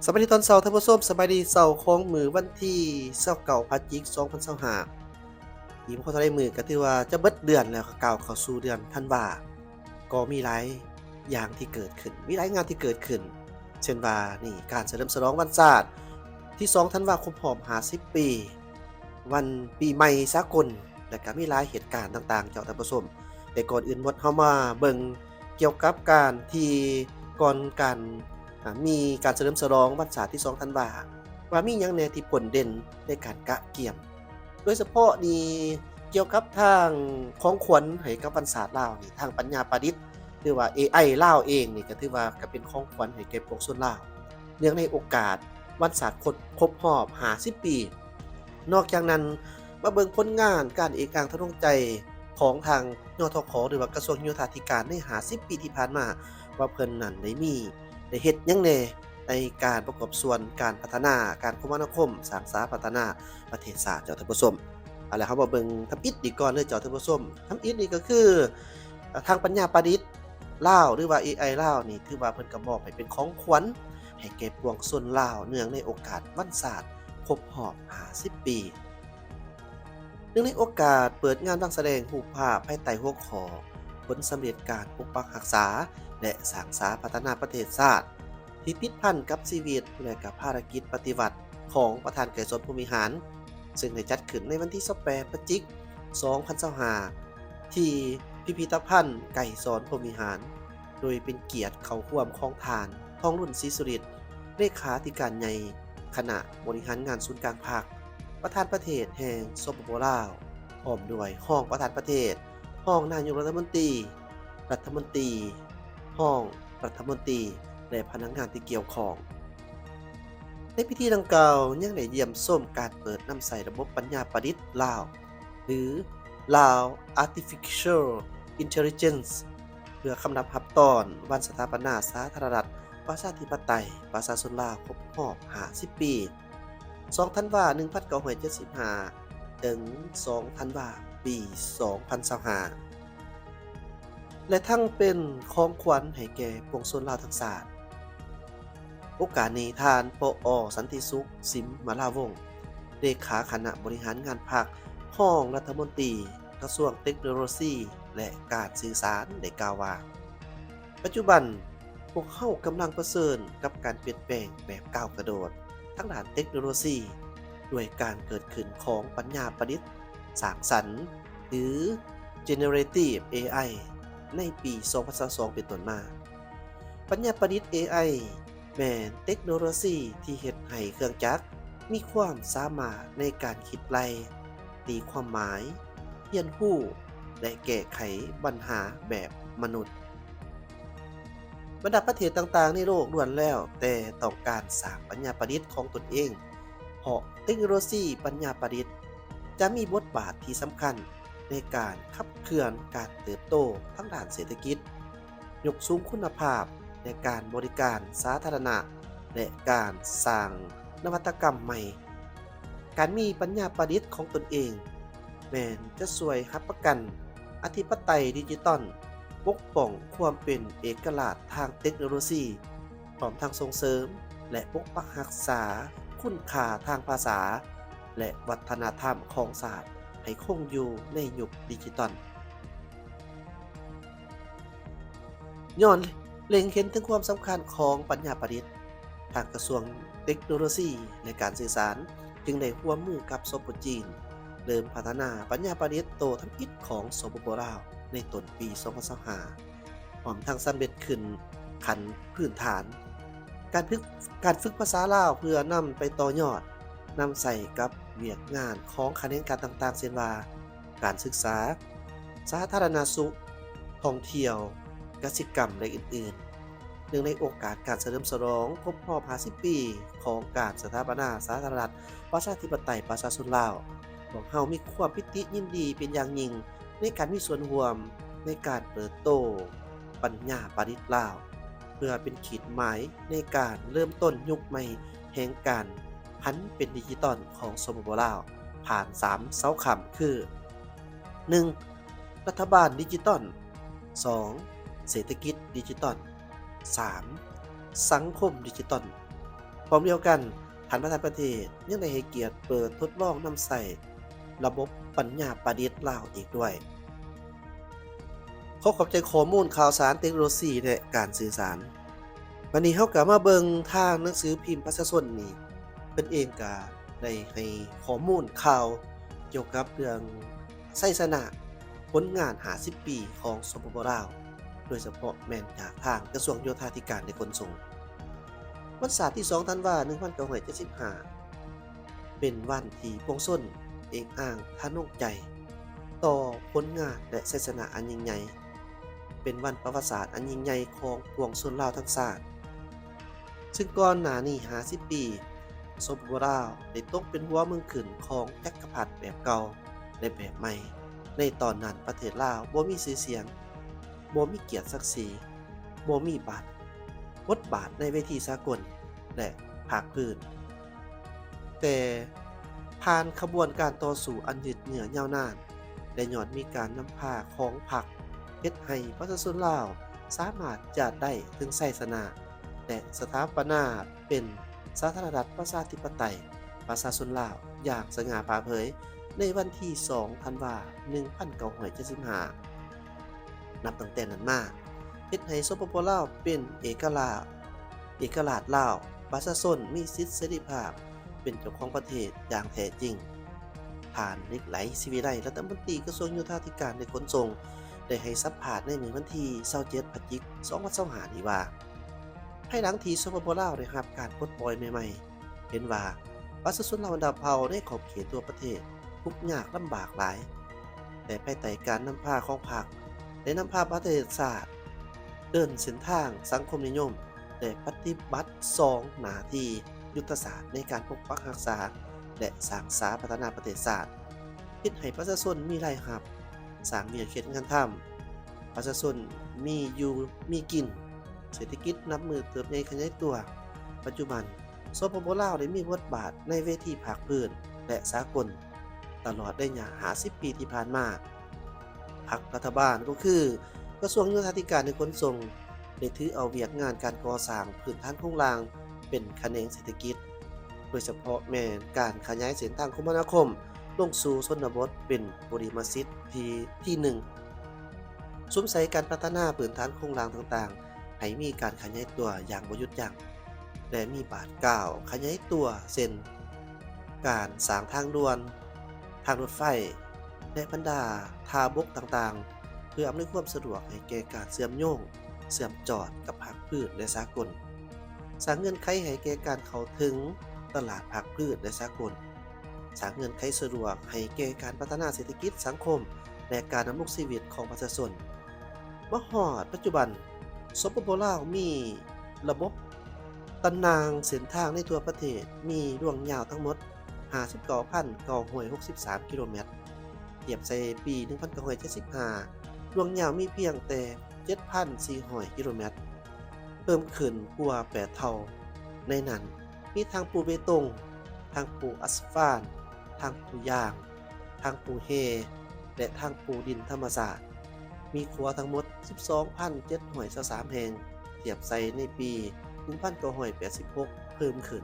ສະບາຍດີຕອນເຊົ້າທ່ານຜູ້ຊົມ, ສະບາຍດີເຊົ້າຂອງມື້ວັນທີຊາວເກົ້າ ພະຈິກ ສອງພັນຊາວຫ້າ. ອີກບໍ່ເທົ່າໃດມື້ກໍຖືວ່າຈະເບິດເດືອນແລ້ວ, ກໍກ້າວເຂົ້າສູ່ເດືອນທັນວາ, ກໍມີຫຼາຍຢ່າງທີ່ເກີດຂຶ້ນ, ມີຫຼາຍງານທີ່ເກີດຂຶ້ນ, ເຊັ່ນວ່ານີ້ ການສະເຫຼີມສະຫຼອງວັນຊາດທີສອງທັນວາ ຄົບຮອບຫ້າສິບປີ, ວັນປີໃໝ່ສາກົນ, ແລະ ກໍມີຫຼາຍເຫດການຕ່າງໆ ເຈົ້າທ່ານຜູ້ຊົມ. ແຕ່ກ່ອນອື່ນໝົດ ເຮົາມາເບິ່ງກ່ຽວກັບການທີ່ ກ່ອນການ ອາ ມີການສະເຫຼີມສະຫຼອງວັນຊາດທີສອງທັນວາ ວ່າມີຫຍັງແດ່ທີ່ໂດດເດັ່ນໃນການກະກຽມ, ໂດຍສະເພາະນີ້ກ່ຽວກັບທາງຂອງຂວັນໃຫ້ກັບວັນຊາດລາວນີ້, ທາງປັນຍາປະດິດ ຫຼືວ່າ ເອໄອ ລາວເອງນີ້ ກໍຖືວ່າກໍເປັນຂອງຂວັນໃຫ້ແກ່ປວງຊົນລາວ ເນື່ອງໃນໂອກາດວັນຊາດຄົບ ຄົບຮອບຫ້າສິບປີ. ນອກຈາກນັ້ນ ມາເບິ່ງຜົນງານການເອກອ້າງທະນົງໃຈຂອງທາງ ຍທຂ ຫຼືວ່າກະຊວງໂຍທາທິການໃນຫ້າສິບປີທີ່ຜ່ານມາ ວ່າເພິ່ນນັ້ນໄດ້ມີ ໄດ້ເຮັດຫຍັງແດ່ໃນການປະກອບສ່ວນການພັດທະນາການຄົມມະນາຄົມ, ສ້າງສາພັດທະນາປະເທດຊາດ ເຈົ້າທ່ານຜູ້ຊົມ. ເອົາລະ ເຮົາມາເບິ່ງທຳອິດນີ້ກ່ອນເລີຍ ເຈົ້າທ່ານຜູ້ຊົມ. ທຳອິດນີ້ກໍຄື ອາ ທາງປັນຍາປະດິດລາວ ຫຼືວ່າ ເອໄອ ລາວນີ້ ຖືວ່າເພິ່ນກໍມອບໃຫ້ເປັນຂອງຂວັນໃຫ້ແກ່ປວງຊົນລາວ ເນື່ອງໃນໂອກາດວັນຊາດຄົບຮອບຫ້າສິບປີ. ເນື່ອງໃນໂອກາດເປີດງານວາງສະແດງຮູບພາບພາຍໃຕ້ຫົວຂໍ້ ຜົນສຳເລັດການປົກປັກຮັກສາ ແລະ ສ້າງສາພັດທະນາປະເທດຊາດ ທີ່ຕິດພັນກັບຊີວິດ ແລະ ກະພາລະກິດປະຕິວັດຂອງປະທານໄກສອນ ພົມວິຫານ, ເຊິ່ງໄດ້ຈັດຂຶ້ນໃນວັນທີຊາວແປດ ພະຈິກ ສອງພັນຊາວຫ້າ ທີ່ພິພິທະພັນໄກສອນ ພົມວິຫານ, ໂດຍເປັນກຽດເຂົ້າຮ່ວມຂອງທ່ານ ທອງລຸນ ສີສຸລິດ ເລຂາທິການໃຫຍ່ຄະນະບໍລິຫານງານສູນກາງພັກ, ປະທານປະເທດແຫ່ງ ສປປ ລາວ, ພ້ອມດ້ວຍຮອງປະທານປະເທດ, ຮອງນາຍົກລັດຖະມົນຕີ, ລັດຖະມົນຕີ, ຮອງລັດຖະມົນຕີ ແລະ ພະນັກງານທີ່ກ່ຽວຂ້ອງ. ໃນພິທີດັ່ງກ່າວຍັງໄດ້ຢ້ຽມຊົມການເປີດນຳໃຊ້ລະບົບປັນຍາປະດິດລາວ ຫຼື Lao Artificial Intelligence ເພື່ອຄຳນັບຮັບຕ້ອນວັນສະຖາປະນາສາທາລະນະລັດ ປະຊາທິປະໄຕ ປະຊາຊົນລາວ ຄົບຮອບຫ້າສິບປີ, ສອງທັນວາ ໜຶ່ງພັນເກົ້າຮ້ອຍເຈັດສິບຫ້າ ເຖິງ ສອງທັນວາ ປີ ສອງພັນຊາວຫ້າ ແລະ ທັງເປັນຂອງຂວັນໃຫ້ແກ່ປວງຊົນລາວທັງຊາດ. ໂອກາດນີ້ ທ່ານ ປອ ສັນຕິສຸກ ສິມມະລາວົງ ເລຂາຄະນະບໍລິຫານງານພັກ, ຮອງລັດຖະມົນຕີກະຊວງເຕັກໂນໂລຊີ ແລະ ການສື່ສານ ໄດ້ກ່າວວ່າ, ປັດຈຸບັນພວກເຮົາກຳລັງປະເຊີນກັບການປ່ຽນແປງແບບກ້າວກະໂດດທາງດ້ານເຕັກໂນໂລຊີ ດ້ວຍການເກີດຂຶ້ນຂອງປັນຍາປະດິດສ້າງສັນ ຫຼື Generative ເອໄອ ໃນປີ ສອງພັນຊາວສອງ ເປັນຕົ້ນມາ. ປັນຍາປະດິດ ເອໄອ ແມ່ນເຕັກໂນໂລຊີທີ່ເຮັດໃຫ້ເຄື່ອງຈັກມີຄວາມສາມາດໃນການຄິດໄລ່, ຕີຄວາມໝາຍ, ຮຽນຮູ້ ແລະ ແກ້ໄຂບັນຫາແບບມະນຸດ. ບັນດາປະເທດຕ່າງໆໃນໂລກລ້ວນແລ້ວແຕ່ຕ້ອງການສ້າງປັນຍາປະດິດຂອງຕົນເອງ, ເພາະເຕັກໂນໂລຊີປັນຍາປະດິດຈະມີບົດບາດທີ່ສຳຄັນໃນການຂັບເຄື່ອນການເຕີບໂຕທາງດ້ານເສດຖະກິດ, ຍົກສູງຄຸນນະພາບໃນການບໍລິການສາທາລະນະ ແລະ ການສ້າງນະວັດຕະກຳໃໝ່. ການມີປັນຍາປະດິດຂອງຕົນເອງ ແມ່ນຈະຊ່ວຍຮັບປະກັນອະທິປະໄຕດິຈິຕອນ, ປົກປ້ອງຄວາມເປັນເອກະລາດທາງເຕັກໂນໂລຊີ, ພ້ອມທັງສົ່ງເສີມ ແລະ ປົກປັກຮັກສາຄຸນຄ່າທາງພາສາ ແລະ ວັດທະນະທຳຂອງຊາດໃຫ້ຄົງຢູ່ໃນຍຸກດິຈິຕອນ. ຍ້ອນເລັງເຫັນເຖິງຄວາມສຳຄັນຂອງປັນຍາປະດິດ, ທາງກະຊວງເຕັກໂນໂລຊີ ແລະ ການສື່ສານ ຈຶ່ງໄດ້ຮ່ວມມືກັບ ສປ ຈີນ ເລີ່ມພັດທະນາປັນຍາປະດິດໂຕທຳອິດຂອງ ສປປ ລາວ ໃນຕົ້ນປີ ສອງພັນຊາວຫ້າ ພ້ອມທັງສຳເລັດຂຶ້ນຂັ້ນພື້ນຖານ. ການຝຶກ, ການຝຶກພາສາລາວເພື່ອນຳໄປຕໍ່ຍອດ, ນຳໃຊ້ກັບວຽກງານຂອງຂະແໜງການຕ່າງໆ ເຊັ່ນວ່າ ການສຶກສາ, ສາທາລະນະສຸກ, ທ່ອງທ່ຽວ, ກະສິກຳ ແລະ ອື່ນໆ. ເນື່ອງໃນໂອກາດການສະເຫຼີມສະຫຼອງຄົບຮອບຫ້າສິບປີຂອງການສະຖາປະນາສາທາລະນະລັດ ປະຊາທິປະໄຕ ປະຊາຊົນລາວ, ພວກເຮົາມີຄວາມປີຕິຍິນດີເປັນຢ່າງຍິ່ງໃນການມີສ່ວນຮ່ວມໃນການເປີດໂຕປັນຍາປະດິດລາວ ເພື່ອເປັນຂີດໝາຍໃນການເລີ່ມຕົ້ນຍຸກໃໝ່ແຫ່ງການຫັນເປັນດິຈິຕອນຂອງ ສປປ ລາວ ຜ່ານສາມເສົາຄ້ຳຄື ໜຶ່ງ ລັດຖະບານດິຈິຕອນ, ສອງ ເສດຖະກິດດິຈິຕອນ, ສາມ ສັງຄົມດິຈິຕອນ. ພ້ອມດຽວກັນ, ທ່ານປະທານປະເທດຍັງໄດ້ໃຫ້ກຽດເປີດທົດລອງນຳໃຊ້ລະບົບປັນຍາປະດິດລາວອີກດ້ວຍ. ຂໍຂອບໃຈຂໍ້ມູນຂ່າວສານ, ເຕັກໂນໂລຊີ ແລະ ການສື່ສານ. ບັດນີ້ເຮົາກໍມາເບິ່ງທາງໜັງສືພິມປະຊາຊົນນີ້, ເພິ່ນເອງກໍໄດ້ໃຫ້ຂໍ້ມູນຂ່າວກ່ຽວກັບເລື່ອງໄຊຊະນະຜົນງານຫ້າສິບປີຂອງ ສປປ ລາວ, ໂດຍສະເພາະແມ່ນຈາກທາງກະຊວງໂຍທາທິການ ແລະ ຂົນສົ່ງ. ວັນຊາດທີສອງ ທັນວາ ໜຶ່ງພັນເກົ້າຮ້ອຍເຈັດສິບຫ້າ ເປັນວັນທີ່ປວງຊົນເອກອ້າງທະນົງໃຈຕໍ່ຜົນງານ ແລະ ໄຊຊະນະອັນຍິ່ງໃຫຍ່, ເປັນວັນປະຫວັດສາດອັນຍິ່ງໃຫຍ່ຂອງປວງຊົນລາວທັງຊາດ. ຊຶ່ງກ່ອນໜ້ານີ້ຫ້າສິບປີ, ສປປ ລາວໄດ້ຕົກເປັນຫົວເມືອງຂຶ້ນຂອງຈັກກະພັດແບບເກົ່າ ແລະ ແບບໃໝ່. ໃນຕອນນັ້ນປະເທດລາວບໍ່ມີຊື່ສຽງ, ບໍ່ມີກຽດສັກສີ, ບໍ່ມີບາດ ບົດບາດໃນເວທີສາກົນ ແລະ ພາກພື້ນ. ແຕ່ຜ່ານຂະບວນການຕໍ່ສູ້ອັນຍືດເຍື້ອຍາວນານ ແລະ ຍ້ອນມີການນຳພາຂອງພັກ ເຮັດໃຫ້ປະຊາຊົນລາວສາມາດຈະໄດ້ເຖິງໄຊຊະນະ ແລະ ສະຖາປະນາເປັນສາທາລະນະລັດປະຊາທິປະໄຕປະຊາຊົນລາວຢ່າງສະຫງ່າຜ່າເຜີຍ ໃນວັນທີສອງ ທັນວາ ໜຶ່ງພັນເກົ້າຮ້ອຍເຈັດສິບຫ້າ. ນັບຕັ້ງແຕ່ນັ້ນມາ, ເຮັດໃຫ້ ສປປ ລາວ ເປັນເອກະລາດ, ເອກະລາດລາວ, ປະຊາຊົນມີສິດເສລີພາບເປັນເຈົ້າຂອງປະເທດຢ່າງແທ້ຈິງ. ທ່ານ ເຫຼັກໄຫຼ ສີວິໄລ ລັດຖະມົນຕີກະຊວງໂຍທາທິການ ແລະ ຂົນສົ່ງ ໄດ້ໃຫ້ສຳພາດໃນມື້ວັນທີຊາວເຈັດ ພະຈິກ ສອງພັນຊາວຫ້ານີ້ວ່າ, ພາຍຫຼັງທີ່ ສປປ ລາວ ໄດ້ຮັບການປົດປ່ອຍໃໝ່ໆ, ເຫັນວ່າປະຊາຊົນລາວບັນດາເຜົ່າໃນຂອບເຂດທົ່ວປະເທດທຸກຍາກລຳບາກຫຼາຍ, ແຕ່ພາຍໃຕ້ການນຳພາຂອງພັກ ໄດ້ນຳພາປະເທດຊາດເດີນເສັ້ນທາງສັງຄົມນິຍົມ ແລະ ປະຕິບັດສອງໜ້າທີ່ຍຸດທະສາດໃນການປົກປັກຮັກສາ ແລະ ສ້າງສາພັດທະນາປະເທດຊາດ, ເຮັດໃຫ້ປະຊາຊົນມີລາຍຮັບ, ສ້າງວຽກເຮັດງານທຳ, ປະຊາຊົນມີຢູ່ມີກິນ, ເສດຖະກິດນັບມື້ເຕີບໃຫຍ່ຂະຫຍາຍຕົວ. ປັດຈຸບັນ ສປປ ລາວ ໄດ້ມີບົດບາດໃນເວທີພາກພື້ນ ແລະ ສາກົນ ຕະຫຼອດໄລຍະຫ້າສິບປີທີ່ຜ່ານມາ. ພັກລັດຖະບານ ກໍຄືກະຊວງໂຍທາທິການ ແລະ ຂົນສົ່ງ ໄດ້ຖືເອົາວຽກງານການກໍ່ສ້າງພື້ນຖານໂຄງລ່າງເປັນຂະແໜງເສດຖະກິດ, ໂດຍສະເພາະແມ່ນການຂະຫຍາຍເສັ້ນທາງຄົມມະນາຄົມລົງສູ່ຊົນນະບົດເປັນບຸລິມະສິດທີ່ ທີໜຶ່ງ, ສຸມໃສ່ການພັດທະນາພື້ນຖານໂຄງລ່າງຕ່າງໆ ໃຫ້ມີການຂະຫຍາຍຕົວຢ່າງບໍ່ຢຸດຢັ້ງ ແລະ ມີບາດກ້າວຂະຫຍາຍຕົວ ເຊັ່ນ ການສ້າງທາງດ່ວນ, ທາງລົດໄຟ ແລະ ບັນດາທ່າບົກຕ່າງໆ ເພື່ອອຳນວຍຄວາມສະດວກໃຫ້ແກ່ການເຊື່ອມໂຍງ, ເຊື່ອມຈອດກັບພາກພື້ນ ແລະ ສາກົນ, ສ້າງເງື່ອນໄຂໃຫ້ແກ່ການເຂົ້າເຖິງຕະຫຼາດພາກພື້ນ ແລະ ສາກົນ, ສ້າງເງື່ອນໄຂສະດວກໃຫ້ແກ່ການພັດທະນາເສດຖະກິດ, ສັງຄົມ ແລະ ການດຳລົງຊີວິດຂອງປະຊາຊົນ. ມາຮອດປັດຈຸບັນ, ສປປ ລາວ ມີລະບົບຕາຕະໜ່າງເສັ້ນທາງໃນທົ່ວປະເທດ ມີລວງຍາວທັງໝົດຫ້າສິບເກົ້າພັນເກົ້າຮ້ອຍຫົກສິບສາມກິໂລແມັດ, ທຽບໃສ່ປີໜຶ່ງພັນເກົ້າຮ້ອຍເຈັດສິບຫ້າ ລວງຍາວມີພຽງແຕ່ເຈັດພັນສີ່ຮ້ອຍກິໂລແມັດ, ເພີ່ມຂຶ້ນກວ່າແປດເທົ່າ. ໃນນັ້ນ ມີທັງປູເບຕົງ, ທັງປູອາສະຟານ, ທັງປູຢາງ, ທັງປູແຮ່ ແລະ ທັງປູດິນທຳມະຊາດ. ມີຂົວທັງໝົດສິບສອງພັນເຈັດຮ້ອຍຊາວສາມແຫ່ງ, ທຽບໃສ່ໃນປີໜຶ່ງພັນເກົ້າຮ້ອຍແປດສິບຫົກ ເພີ່ມຂຶ້ນ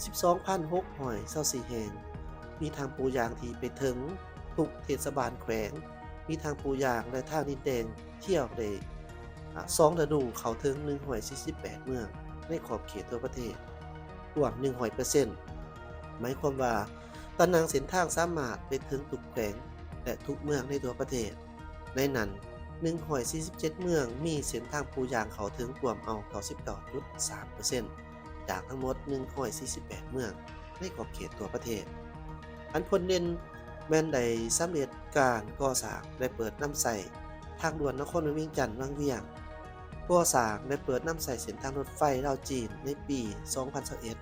ສິບສອງພັນຫົກຮ້ອຍຊາວສີ່ແຫ່ງ. ມີທາງປູຢາງທີ່ໄປເຖິງທຸກເທດສະບານແຂວງ, ມີທາງປູຢາງ ແລະ ທາງດິນແດງ ທ່ຽວໄດ້ ອາ ສອງລະດູ ເຂົ້າເຖິງໜຶ່ງຮ້ອຍສີ່ສິບແປດເມືອງໃນຂອບເຂດທົ່ວປະເທດ ກວ່າໜຶ່ງຮ້ອຍເປີເຊັນ. ໝາຍຄວາມວ່າ ຕາຕະໜ່າງເສັ້ນທາງສາມາດໄປເຖິງທຸກແຂວງ ແລະ ທຸກເມືອງໃນທົ່ວປະເທດ. ໃນນັ້ນ ໜຶ່ງຮ້ອຍສີ່ສິບເຈັດເມືອງ ມີເສັ້ນທາງປູຢາງເຂົ້າເຖິງກວມເອົາເກົ້າສິບເກົ້າຈຸດສາມເປີເຊັນ ຈາກທັງໝົດໜຶ່ງຮ້ອຍສີ່ສິບແປດເມືອງໃນຂອບເຂດທົ່ວປະເທດ. ອັນພົ້ນເດັ່ນແມ່ນໄດ້ສຳເລັດການກໍ່ສ້າງ ແລະ ເປີດນຳໃຊ້ທາງດ່ວນນະຄອນຫຼວງວຽງຈັນວັງວຽງ, ກໍ່ສ້າງ ແລະ ເປີດນຳໃຊ້ເສັ້ນທາງລົດໄຟລາວ-ຈີນໃນປີສອງພັນຊາວເອັດ.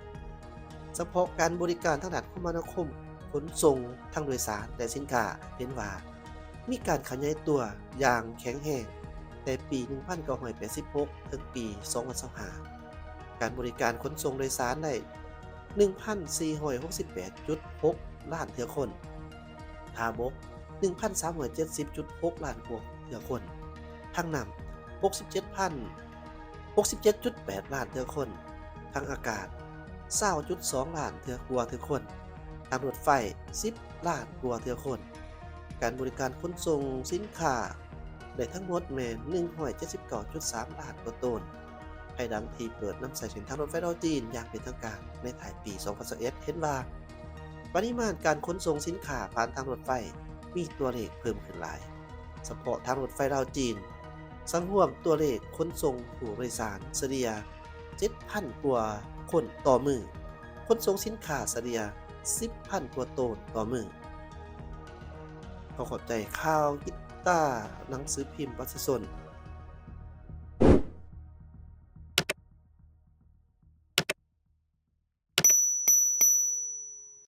ສະເພາະການບໍລິການທາງດ້ານຄົມມະນາຄົມ, ຂົນສົ່ງທາງໂດຍສານ ແລະ ສິນຄ້າ ເຫັນວ່າ ມີການຂະຫຍາຍຕົວຢ່າງແຂງແຮງແຕ່ປີໜຶ່ງພັນເກົ້າຮ້ອຍແປດສິບຫົກ ເຖິງປີສອງພັນຊາວຫ້າ. ການບໍລິການຂົນສົ່ງໂດຍສານໄດ້ໜຶ່ງພັນສີ່ຮ້ອຍຫົກສິບແປດຈຸດຫົກລ້ານເທື່ອຄົນ, ທ່າບົກໜຶ່ງພັນສາມຮ້ອຍເຈັດສິບຈຸດຫົກລ້ານກວ່າເທື່ອຄົນ, ທາງນ້ຳຫົກສິບເຈັດພັນ ຫົກສິບເຈັດຈຸດແປດລ້ານເທື່ອຄົນ, ທ າງອາກາດ ຊາວຈຸດສອງລ້ານເທື່ອ ກວ່າເທື່ອຄົນ, ທາງລົດໄຟ ສິບລ້ານກວ່າເທື່ອຄົນ, ການບໍລິການຂົນສົ່ງສິນຄ້າໄດ້ທັງໝົດແມ່ນ ໜຶ່ງຮ້ອຍເຈັດສິບເກົ້າຈຸດສາມລ້ານກວ່າໂຕນ. ພາຍຫຼັງທີ່ເປີດນຳໃຊ້ເສັ້ນທາງລົດໄຟລາວ-ຈີນຢ່າງເປັນທາງການໃນທ້າຍປີສອງພັນຊາວເອັດ ເຫັນວ່າປະລິມານການຂົນສົ່ງສິນຄ້າຜ່ານທາງລົດໄຟມີຕົວເລກເພີ່ມຂຶ້ນຫຼາຍ. ສະເພາະທາງລົດໄຟລາວ-ຈີນ ສັງຮວມຕົວເລກຂົນສົ່ງຜູ້ໂດຍສານສະເລ່ຍ ເຈັດພັນກວ່າຄົນຕໍ່ມື້, ຂົນສົ່ງສິນຄ້າສະເລ່ຍ ສິບພັນກວ່າໂຕນຕໍ່ມື້. ຂໍຂອບໃຈຂ່າວກິດຕາ ໜັງສືພິມປະຊາຊົນ